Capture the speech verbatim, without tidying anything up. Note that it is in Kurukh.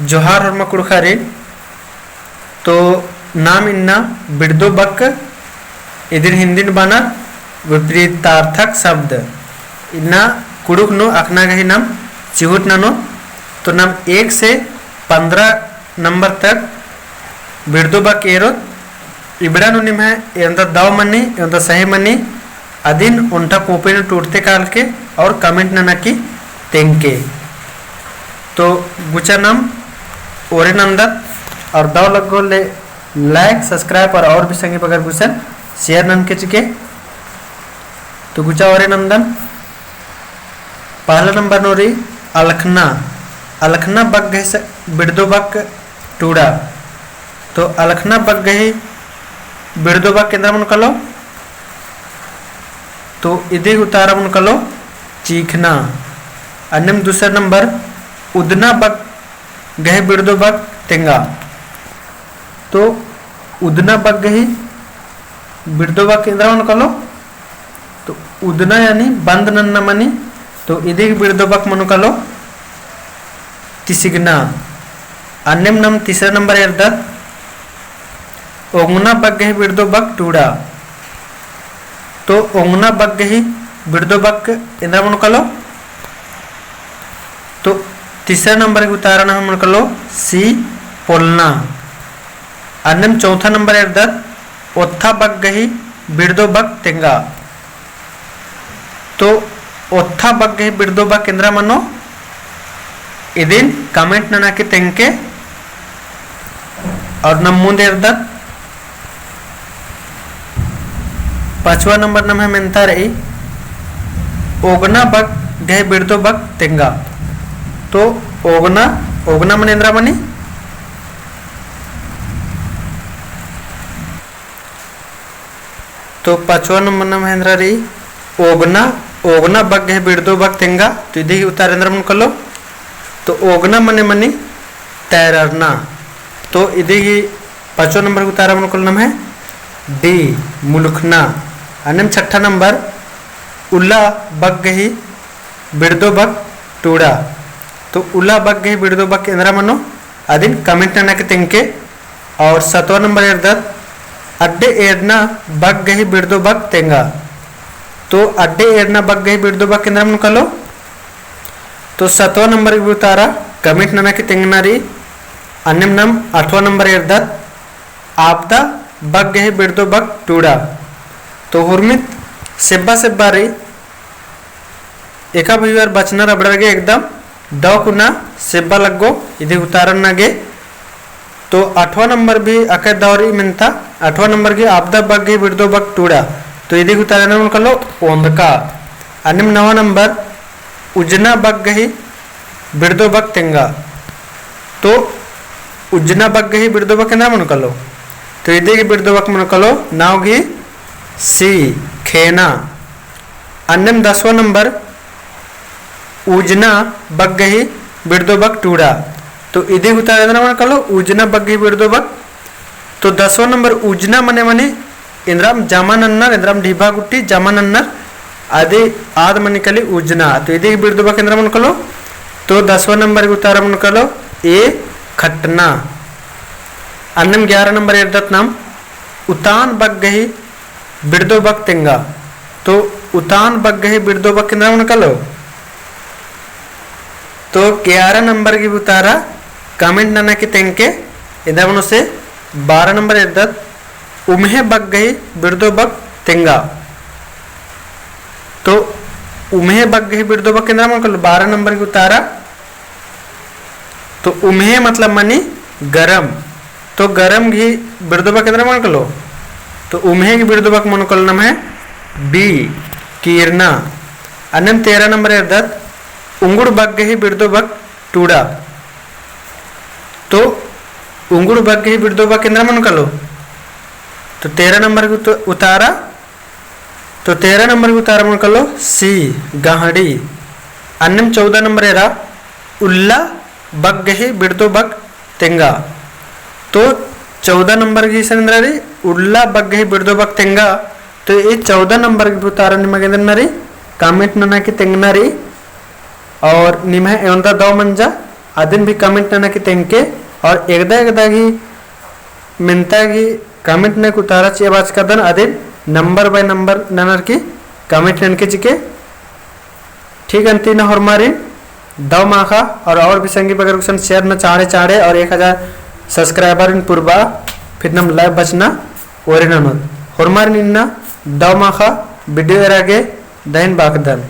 जोहार होरमा कुँड़ुख़ारिन। तो नाम इन्ना बिड़दो बक, इदिन हिन्दिन बअनर विपरीतार्थक शब्द। इन्ना कुँड़ुख़ नू अख़ना गही नाम चिहुट ननोत। तो नाम एक से पन्द्रह नंबर तक बिड़दो बक एरोत। इबड़ा नू निम्है एवंदा दव मनी, एवंदा सही मनी, अदिन ओन्टा कॉपी नू टूड़ते कालके और comment नना की तेंगके। तो गुचा नाम ओरे नन्दत और दव लग्गो ले like, subscribe और, और भी संगी बगर गुसन share ननके चिके। तो गुचा ओरे नन्दन। पहला नंबर नू रई अलखना। अलखना बक गही स-, बिड़दो बक टूड़ा। तो अलखना बक गही बिड़दो बक एन्दरा मनो कालो? तो इदी गही उतारा मनो कालो चीखना। अन्नेम दूसरा नंबर उदना बक गही बिड़दो बक तेंगा। तो उदना बक गही बिड़दो बक एन्दरा मनो कालो? तो उदना यानी बंद नन्ना मनी। तो इदी गही बिड़दो बक मनो कालो तिसिगना। अन्नेम नाम तीसरा नंबर एरदत ओंगना बक गही बिड़दो बक टूड़ा। तो ओंगना बक गही बिड़दो बक एन्दरा मनो कालो? तो तीसरा नंबर गही उतारा नम्है मनो कालो सी पोलना। अन्नेम चौथा नंबर एरदत ओत्था बक गही बिड़दो बक तेंगा। तो ओत्था बक गही बिड़दो बक एन्दरा मनो? इदिन comment नना की तेंगके। और नाम मुन्द एरदत पाँचवा नंबर नम्है मेन्ता रई ओगना बक गही बिड़दो बक तेंगा। तो ओगना, ओगना मने एन्दरा मनी? तो पाँचवा नंबर नम्है एन्दरा रई ओगना, ओगना बक गही बिड़दो बक तेंगा। तो इदी गही उतारा एन्दरा मनो कालो? तो ओगना मने मनी तैररना। तो इदी गही पाँचवा नंबर गही उतारा मनो कालो नम्है D मुलुखना। अन्नेम छट्ठा नंबर उल्ला बक गही बिड़दो बक टूड़ा। तो उल्ला बक गही बिड़दो बक एन्दरा मनो? अदिन comment नना की तेंगके। और सतवा नंबर एरदत अड्डे एड़ना बक गही बिड़दो बक तेंगा। तो अड्डे एड़ना बक गही बिड़दो बक एन्दरा मनो कालो? तो सतवा नंबर गही उतारा comment नना की तेंगना रई। अन्नेम नाम आठवा नंबर एरदत आपदा बक गही बिड़दो बक टूड़ा। तो हुरमित सेब्बा सेब्बा रई एका भइयर बचनर अबड़र गे एकदम दव कुना सेब्बा लग्गो इदी गही उतारा नना गे। तो आठवा नंबर भी अकय दव रई मेन्ता, आठवा नंबर गही आपदा बक गही बिड़दो बक टूड़ा। तो इदी गही उतारा एन्दरा मनो कालो ओन्दका। अन्नेम नवा नंबर उज्जना बक गही बिड़दो बक तेंगा। तो उज्जना बक गही बिड़दो बक एन्दरा मनो कालो? तो इदी गही बिड़दो बक मनो कालो नाव गही C खेना। अन्नेम दसवा नंबर उज्जना बक गही बिड़दो बक टूड़ा। तो इदी गही उतारा एन्दरा मनो कालो उज्जना बक गही बिड़दो बक। तो दसवा नंबर उज्जना मने मनी एन्दराम जमा नन्नर, एन्दराम ढिबा गुट्ठी जमा नन्नर, अदी आद मनी काली उज्जना। तो इदी गही बिड़दो बक एन्दरा मनो कालो? तो दसवा नंबर गही उतारा मनो कालो A खटना। अन्नेम ग्यारह नंबर एरदत नाम उतान बक गही बिड़दो बक तेंगा। तो उतान बक गही बिड़दो बक एन्दरा मनो कालो? तो ग्यारह नंबर गही उतारा comment नना की तेंगके। एन्दरा मनो से बारह नंबर एरदत उम्हे बक गही बिड़दो बक तेंगा। तो उम्हे बक गही बिड़दो बक एन्दरा मनो कालो? बारह नंबर गही उतारा। तो उम्हे मतलब मनी गरम। तो गरम गही बिड़दो बक एन्दरा मनो कालो? तो उम्हे गही बिड़दो बक मनो कालो नम्है B कीरना। अन्नेम तेरह नंबर एरदत उंगुड़ बक गही बिड़दो बक टूड़ा। तो उंगुड़ बक गही बिड़दो बक एन्दरा मनो कालो? तो तेरह नंबर गही उत-, उतारा। तो तेरह नंबर गही उतारा मनो कालो C गहड़ी। अन्नेम चौदह नंबर एरा उल्ला बक गही बिड़दो बक तेंगा। तो चौदह नंबर गही इसन एन्दरा रई उल्ला बक गही बिड़दो बक तेंगा। तो ई चौदह नंबर गही उतारा निमा गे एन्दरा रई comment नना की तेंगना रई। और निम्है एवंदा दव मंजा अदिन भी comment नना की तेंगके, और एकदा एकदा गही मेन्ता गही comment नना की उतारा चिआ बाचकादन, अदिन number by number ननर की comment ननके चिके। ठीक अन्ती ना होरमारिन दव माखा, और, और भी संगी बगर गुसन share ना चाँड़े चाँड़े, और एक हजार subscriber इन पुरबा, फिर नम live बचना ओरे ननोत। होरमारिन इन्ना दव माखा video एरा गे दहिन बाकदन।